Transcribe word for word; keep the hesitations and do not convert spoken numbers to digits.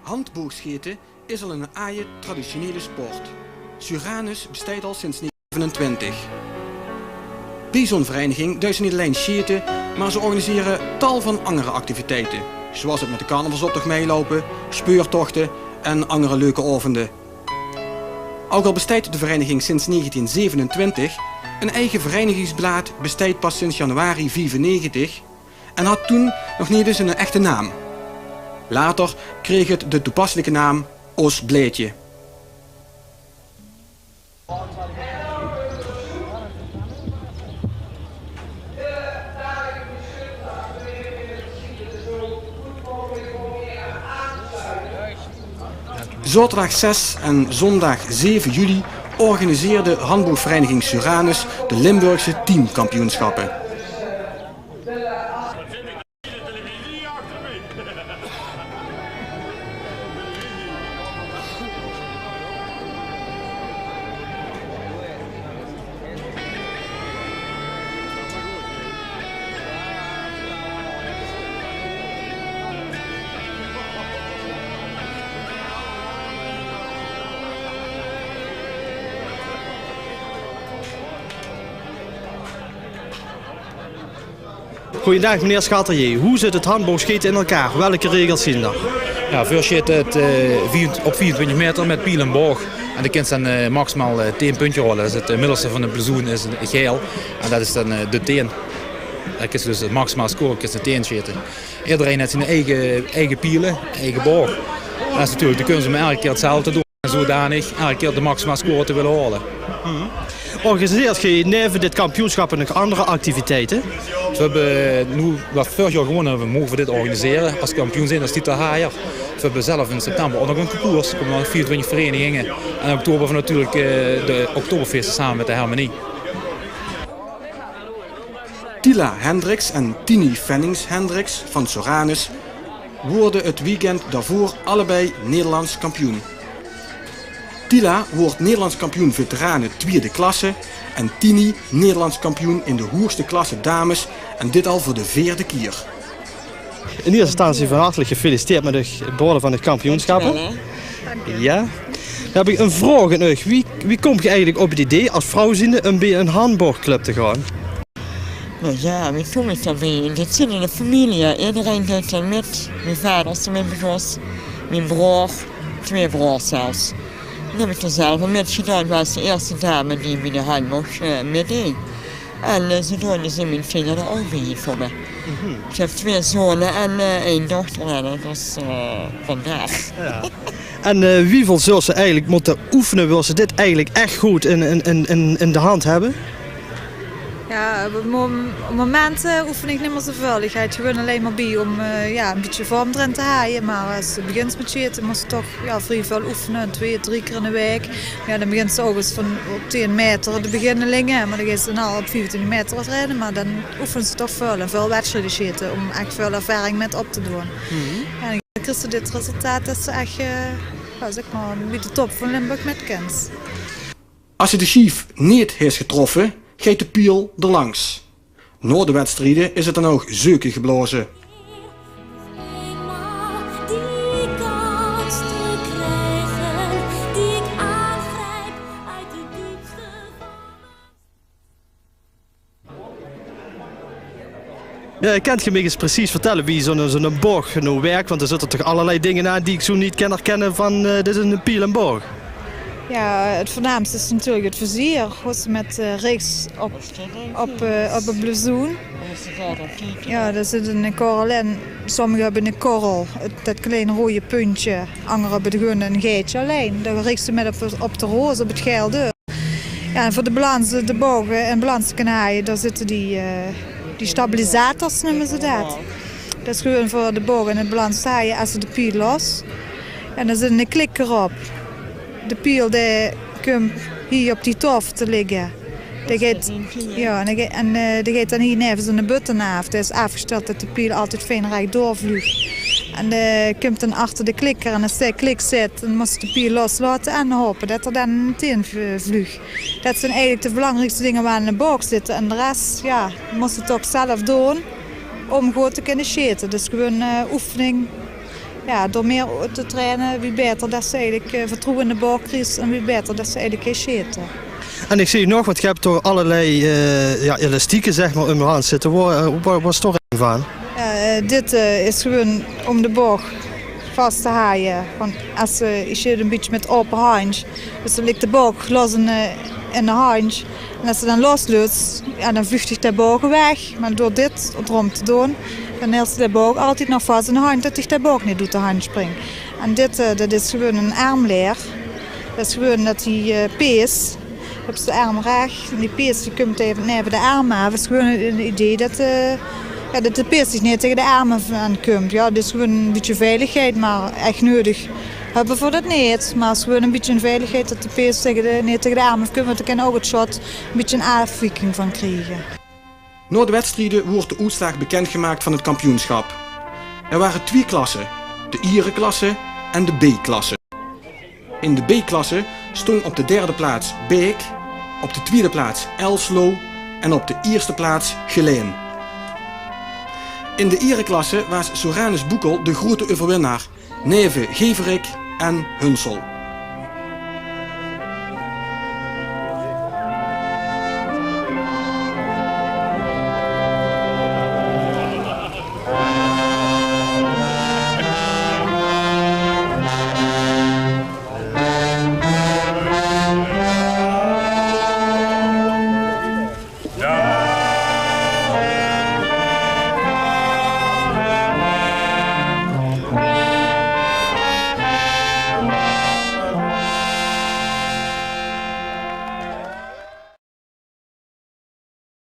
Handboogschete is al 'nen aaie traditionele sport. Suranus besteit al sinds negentien zevenentwintig. Bie zoe'n vereiniging duis se neet allein sjete, mer ze organisere tal van angere activiteite, zoeas 't mit de carnavalsoptoch mitloupe, speurtochte en angere leuke aovende. Ouch al besteit de vereiniging sinds negentien zevenentwintig, 'n eige vereinigingsblaad besteit pas sinds januari viefennegentig en had toen nog neet ins 'n echte naam. Later kreeg 't de toepaslike naam Os Blaedje. Zaoterdaag zes en zóndaag zeve juli organiseerde handboogvereiniging Suranus de Limburgse teamkampioenschappe. Goojendaag, meneer Schatelier. Hoe zit 't handboogschete in elkaar? Welke regels zien d'r? Jao, veer sjete 't, eh, vieën-, op vieëntwintig maeter mit piel en boog. En de kins dan, eh, maximaal, eh, tieën puntje haole. Dus 't, eh, middelste van 't blazoen is 'n gael. En dat is dan, eh, de tieën. Dan kins se dus 't maximaal score, kins se tieën sjete. Ederein haet zien eige, eige piele, eige boog. En dat is natuurlik de kuns óm elke kier 'tzelfde te doon. En zodanig elke kier de maximaal score te wille haole. Organiseert geer neve dit kampioenschap nog anger activiteite? Veer höbbe noe, wat veurig jaor gewónne höbbe, moge veer dit organisere. Es kampioen zeen, es titelhajer. Veer höbbe zelf in september ouch nog 'n concours. D'r kómme vieëntwintig vereiniginge. En in oktober höbbe veer natuurlik, eh, de Oktoberfeeste same mit de Hermenie. Tila Hendriks en Tini Fennings-Hendriks van Soranus woorte 't weekend daoveur allebei Nederlands kampioen. Tila woort Nederlands kampioen veterane twiede klasse en Tini Nederlands kampioen in de hoegste klasse dames en dit al veur de veerde kier. In ierste instantie van harte gefeliciteerd mit 't behaole van 't kampioenschap. Dankjewel, hè. Jao. Dan höb ich ein vraog aan uch. Wie, wie kómp geer eigelik op 't idee, es vrouw ziende, óm bie ein handboogclub te gaon? Noe jao, wie kóm ich daobie? Det zit in de femilie. Ederein deeg d'r mit. Mien vader is d'r mit begós. Mien broor, twee broors zelfs. Dan höb ich d'r zelf aan mitgedaon. Ich waas de ierste dame die bie de handboog, eh, mitdeej. En, eh, zodoende zeen mien vinger d'r ouch bie gekómme. Ich höb twee zoons en, eh, ein dochter, en det is, eh, vandaag. Jao. En, eh, wieväöl zóls se eigelik mótte oefene, wils se dit eigelik ech good in, in, in, in, in de hand höbbe? Jao, op 't mom-, op 't moment, eh, oefen ich neet mie zoväöl. Ich haaj 't gewoon allein mer bie óm, eh, jao, ein bietje vorm d'rin te haje. Mer es se begins mit sjete, mós se toch jao, vrie väöl oefene, twee, drie kier in de waek. Jao, dan begins se ouch ins van op tieën maeter, de beginnelinge, mer dan geis se dan al op viefentwintig maeter wat renne, mer dan oefens se toch väöl en väöl wedstrieje sjete óm ech väöl ervaring mit op te doon. En dan kriegs se dit resultaat, det se ech, eh, jao, zègk mer, bie de top van Limburg mit kins. Es se de sjief neet hes getroffe, geit de piel d'r langs. Nao de wedstrieje is 't dan ouch zeuke geblaoze. Jao, kènt geer mich ins precies vertèlle wie zoe'n, zoe'n boog noe wirk? Want d'r zitte toch allerlei dinger aan die ich zoe neet kin herkènne van, eh, dit is 'ne piel en boog. Jao, 't veurnaamste is natuurlik 't vizier, wat se mit, eh, rechts op, op, eh, op 't blazoen. Jao, dao zit 'ne korrel in. Sommige höbbe 'ne korrel, 't, det klein roeje puntje. Angere höbbe gewoon 'n geitje allein. Dao richts se mit op, op de roos, op 't gael deur. Jao, en veur de balans, de boog in balans te kinne haje, dao zitte die, eh, die stabilisators, neume ze det. Det is gewoon veur de boog in 't balans te haje es se de piel los. En dao zit 'ne klikker op. De piel, dae kump hie op die tof te ligke. Dae geit, jao, en dae geit, en, eh, dae geit dan hie neve zoe'n button aaf. Dae is aafgesteld det de piel altied fijn rech doorvluug. En dae kump dan achter de klikker en es dae klik zit, dan mós se de piel loslaote en hope det er dan ein tien v-, vluug. Det zeen eigelik de belangriekste dinger waat in de baog zitte. En de res, jao, mós se toch zelf doon óm good te kinne sjete. Dus gewoon, eh, oefening. Jao, door mier te traine, wie baeter det se eigelik, eh, vertroewe in de baog kriegs en wie baeter det se eigelik kins sjete. En ich zeen nog, want geer höb dao allerlei, eh, jao, elastieke, zeg maar, óm de hand zitte. Wo-, eh, wo-, waat is dao ein van? Jao, eh, dit, eh, is gewoon óm de baog vas te haje. Want es se, ich zit ein bietje mit aope handj. Dus dan ligk de baog los in de, in de handj. En es se dan losleuts, jao, dan vluug dich de baog weg. Maar door dit drom te doon, dan hils se de baog altied nog vas in de handj, det dich de baog neet oet de handj springk. En dit, eh, det is gewoon ein ermlaer. Det is gewoon det die, eh, pees, höbs se de erm rech en die pees die kump effe neve de erm aaf. Det is gewoon ein idee det, eh, jao, det de pees dich neet taenge de erm aankump. Jao, det is gewoon ein bietje veiligheid, maar ech neudig höbbe v'r det neet. Maar 't is gewoon ein bietje ein veiligheid det de pees taenge de, neet taenge de erm aaf kump, want dao kan ouch 't sjot ein bietje ein aafwieking van kriege. Nao de wedstrijden woort de oetslaag bekendgemaakt van het kampioenschap. Er waren twee klassen, de iereklasse en de B-klasse. In de B-klasse stong op de derde plaats Baek, op de tweede plaats Elsloo en op de eerste plaats Gelaen. In de iereklasse was Soranus Boekel de grote euverwinnaar, neve Geverik en Hunsel.